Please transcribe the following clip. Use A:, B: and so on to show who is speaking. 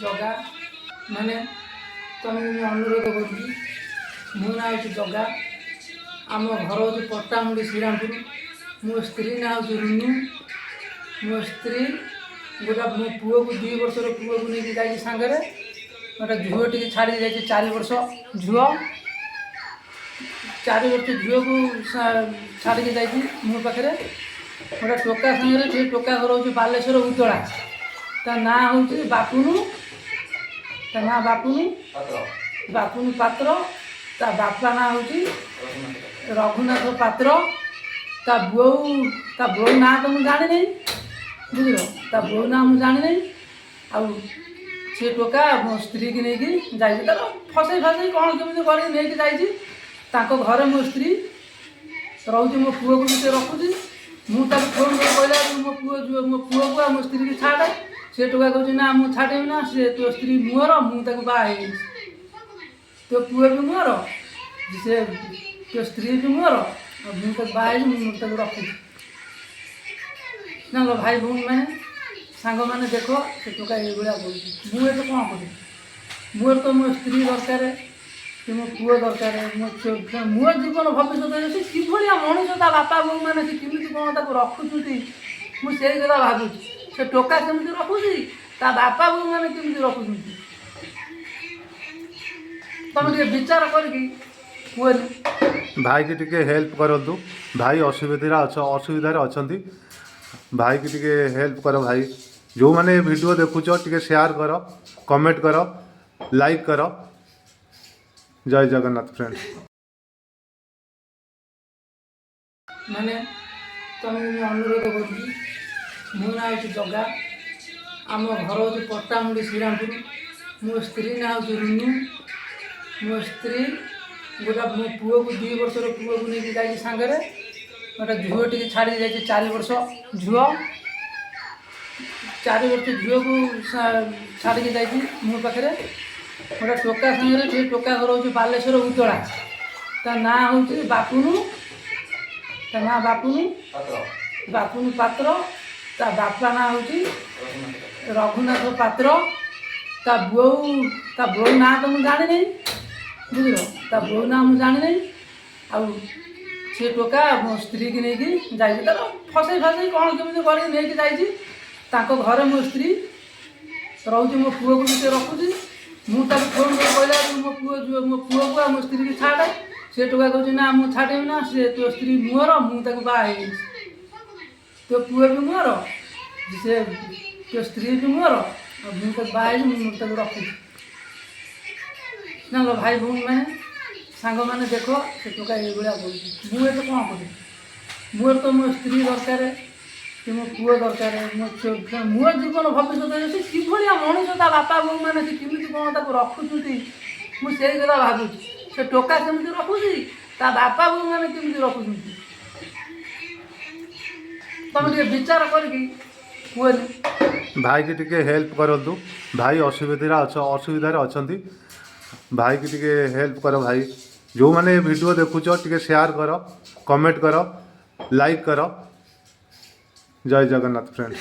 A: ଜଗା। ମାନେ ତମକୁ ମୁଁ ଅନୁରୋଧ କରୁଛି, ମୋ ନାଁ ହେଉଛି ଜଗା, ଆମ ଘର ହେଉଛି ପଟ୍ଟାମୁଣ୍ଡି ଶ୍ରୀରାମପୁର। ମୋ ସ୍ତ୍ରୀ ନାଁ ହେଉଛି ରୁନୁ। ମୋ ସ୍ତ୍ରୀ ଗୋଟେ ମୋ ପୁଅକୁ, 2 ବର୍ଷର ପୁଅକୁ ନେଇକି ଯାଇଛି ସାଙ୍ଗରେ। ଗୋଟେ ଝିଅ ଟିକେ ଛାଡ଼ିକି ଯାଇଛି, 4 ବର୍ଷ ଝିଅ। 4 ବର୍ଷ ଝିଅକୁ ଛାଡ଼ିକି ଯାଇଛି ମୋ ପାଖରେ ଗୋଟେ ଟୋକା ସାଙ୍ଗରେ। ସେ ଟୋକା ଘର ହେଉଛି ବାଲେଶ୍ୱର ଉଦଳା। ତା ନାଁ ହେଉଛି ବାପୁନୁ, ତା ନାଁ ବାପୁନୁ, ବାପୁନୁ ପାତ୍ର। ତା ବାପା ନାଁ ହେଉଛି ରଘୁନାଥ ପାତ୍ର। ତା ବୋଉ ନାଁ ତ ମୁଁ ଜାଣିନି, ବୁଝିଲ? ତା ବୋଉ ନାଁ ମୁଁ ଜାଣିନି। ଆଉ ସେ ଟୋକା ମୋ ସ୍ତ୍ରୀକି ନେଇକି ଯାଇଛି। ତାର ଫସେଇ ଫସେଇ କ'ଣ କେମିତି କରିକି ନେଇକି ଯାଇଛି। ତାଙ୍କ ଘରେ ମୋ ସ୍ତ୍ରୀ ରହୁଛି, ମୋ ପୁଅକୁ ବି ସେ ରଖୁଛି। ମୁଁ ତାକୁ ଫୋନ୍ କରି କହିଲା, ମୋ ପୁଅ, ମୋ ପୁଅକୁ ଆଉ ମୋ ସ୍ତ୍ରୀକି ଛାଡ଼େ। ସେ ଟୋକା କହୁଛି, ନା, ମୁଁ ଛାଡ଼ିବି ନା। ସେ ତୋ ସ୍ତ୍ରୀ ମୋର, ମୁଁ ତାକୁ ବାହା ହେଇଯାଇଛି। ତୋ ପୁଅ ବି ମୋର, ସେ ତୋ ସ୍ତ୍ରୀ ବି ମୋର, ଆଉ ମୁଁ ତାକୁ ବାହା ହେଇଛି, ମୁଁ ତାକୁ ରଖୁଛି। ଜାଣିଲ ଭାଇ ଭଉଣୀମାନେ, ସାଙ୍ଗମାନେ, ଦେଖ, ସେ ଟୋକା ଏଇଭଳିଆ କହୁଛି। ମୁଁ ଏବେ କ'ଣ କରିବି? ମୋର ତ ମୋ ସ୍ତ୍ରୀ ଦରକାର କି ମୋ ପୁଅ ଦରକାର। ମୋ ଜୀବନ ଭବିଷ୍ୟତରେ ସେ କିଭଳିଆ ମଣିଷ, ତା ବାପା ବୋଉମାନେ ସେ କେମିତି କ'ଣ ତାକୁ ରଖୁଛନ୍ତି, ମୁଁ ସେଇ କଥା ଭାବୁଛି। ସେ ଟୋକା କେମିତି ରଖୁଛି, ତା ବାପା ବୋଉମାନେ କେମିତି ରଖୁଛନ୍ତି, ତମେ ଟିକେ ବିଚାର କରିକି କୁହନି।
B: ଭାଇକି ଟିକେ ହେଲ୍ପ କରନ୍ତୁ। ଭାଇ ଅସୁବିଧାରେ ଅଛନ୍ତି। ଭାଇକି ଟିକେ ହେଲ୍ପ କର ଭାଇ। ଯେଉଁମାନେ ଏ ଭିଡ଼ିଓ ଦେଖୁଛ, ଟିକେ ସେୟାର କର, କମେଣ୍ଟ କର, ଲାଇକ୍ କର। ଜୟ ଜଗନ୍ନାଥ ଫ୍ରେଣ୍ଡ।
A: ମାନେ ତମକୁ ମୁଁ ଅନୁରୋଧ କରୁଛି, ମୋ ନାଁ ହେଉଛି ଜଗା, ଆମ ଘର ହେଉଛି ପଟ୍ଟାମୁଣ୍ଡି ଶ୍ରୀରାମପୁର। ମୋ ସ୍ତ୍ରୀ ନାଁ ହେଉଛି ରୁନୁ। ମୋ ସ୍ତ୍ରୀ ଗୋଟେ ମୋ ପୁଅକୁ, 2 ବର୍ଷର ପୁଅକୁ ନେଇକି ଯାଇଛି ସାଙ୍ଗରେ। ଗୋଟେ ଝିଅ ଟିକେ ଛାଡ଼ିକି ଯାଇଛି, 4 ବର୍ଷ ଝିଅ। 4 ବର୍ଷ ଝିଅକୁ ଛାଡ଼ିକି ଯାଇଛି ମୋ ପାଖରେ ଗୋଟେ ଟୋକା ସାଙ୍ଗରେ। ସେ ଟୋକା ଘର ହେଉଛି ବାଲେଶ୍ୱର ଉଦଳା। ତା ନାଁ ହେଉଛି ବାପୁନୁ, ତା ନାଁ ବାପୁନୁ, ବାପୁନୁ ପାତ୍ର। ତା ବାପା ନାଁ ହେଉଛି ରଘୁନାଥ ପାତ୍ର। ତା ବୋଉ ନାଁ ତ ମୁଁ ଜାଣିନି, ବୁଝିଲ? ତା ବୋଉ ନାଁ ମୁଁ ଜାଣିନି। ଆଉ ସେ ଟୋକା ମୋ ସ୍ତ୍ରୀକି ନେଇକି ଯାଇଛି। ତାର ଫସେଇ ଫସେଇ କ'ଣ କେମିତି କରିକି ନେଇକି ଯାଇଛି। ତାଙ୍କ ଘରେ ମୋ ସ୍ତ୍ରୀ ରହୁଛି, ମୋ ପୁଅକୁ ବି ସେ ରଖୁଛି। ମୁଁ ତାକୁ ଫୋନ୍ କରି କହିଲା, ମୋ ପୁଅ, ମୋ ପୁଅକୁ ଆଉ ମୋ ସ୍ତ୍ରୀକି ଛାଡ଼େ। ସେ ଟୋକା କହୁଛି, ନା, ମୁଁ ଛାଡ଼ିବି ନା। ସେ ତୋ ସ୍ତ୍ରୀ ମୋର, ମୁଁ ତାକୁ ବାହା ହେଇଯାଇଛି। ତୋ ପୁଅ ବି ମୋର, ସେ ତୋ ସ୍ତ୍ରୀ ବି ମୋର, ଆଉ ମୁଁ ତାକୁ ବାହା ହେଇଛି, ମୁଁ ତାକୁ ରଖୁଛି। ଜାଣିଲ ଭାଇ ଭଉଣୀମାନେ, ସାଙ୍ଗମାନେ, ଦେଖ, ସେ ଟୋକା ଏଇଭଳିଆ କହୁଛି। ମୁଁ ଏବେ କ'ଣ କରିବି? ମୋର ତ ମୋ ସ୍ତ୍ରୀ ଦରକାର କି ମୋ ପୁଅ ଦରକାର। ମୋ ଜୀବନ ଭବିଷ୍ୟତରେ ସେ କିଭଳିଆ ମଣିଷ, ତା ବାପା ବୋଉମାନେ ସେ କେମିତି କ'ଣ ତାକୁ ରଖୁଛନ୍ତି, ମୁଁ ସେଇ କଥା ଭାବୁଛି। ସେ ଟୋକା କେମିତି ରଖୁଛି, ତା ବାପା ବୋଉମାନେ କେମିତି ରଖୁଛନ୍ତି, ତମେ ଟିକେ ବିଚାର କରିକି କୁହନି।
B: ଭାଇକି ଟିକେ ହେଲ୍ପ କରନ୍ତୁ। ଭାଇ ଅସୁବିଧାରେ ଅଛନ୍ତି। ଭାଇକି ଟିକେ ହେଲ୍ପ କର ଭାଇ। ଯେଉଁମାନେ ଏ ଭିଡ଼ିଓ ଦେଖୁଛ, ଟିକେ ସେୟାର କର, କମେଣ୍ଟ କର, ଲାଇକ୍ କର। ଜୟ ଜଗନ୍ନାଥ ଫ୍ରେଣ୍ଡ।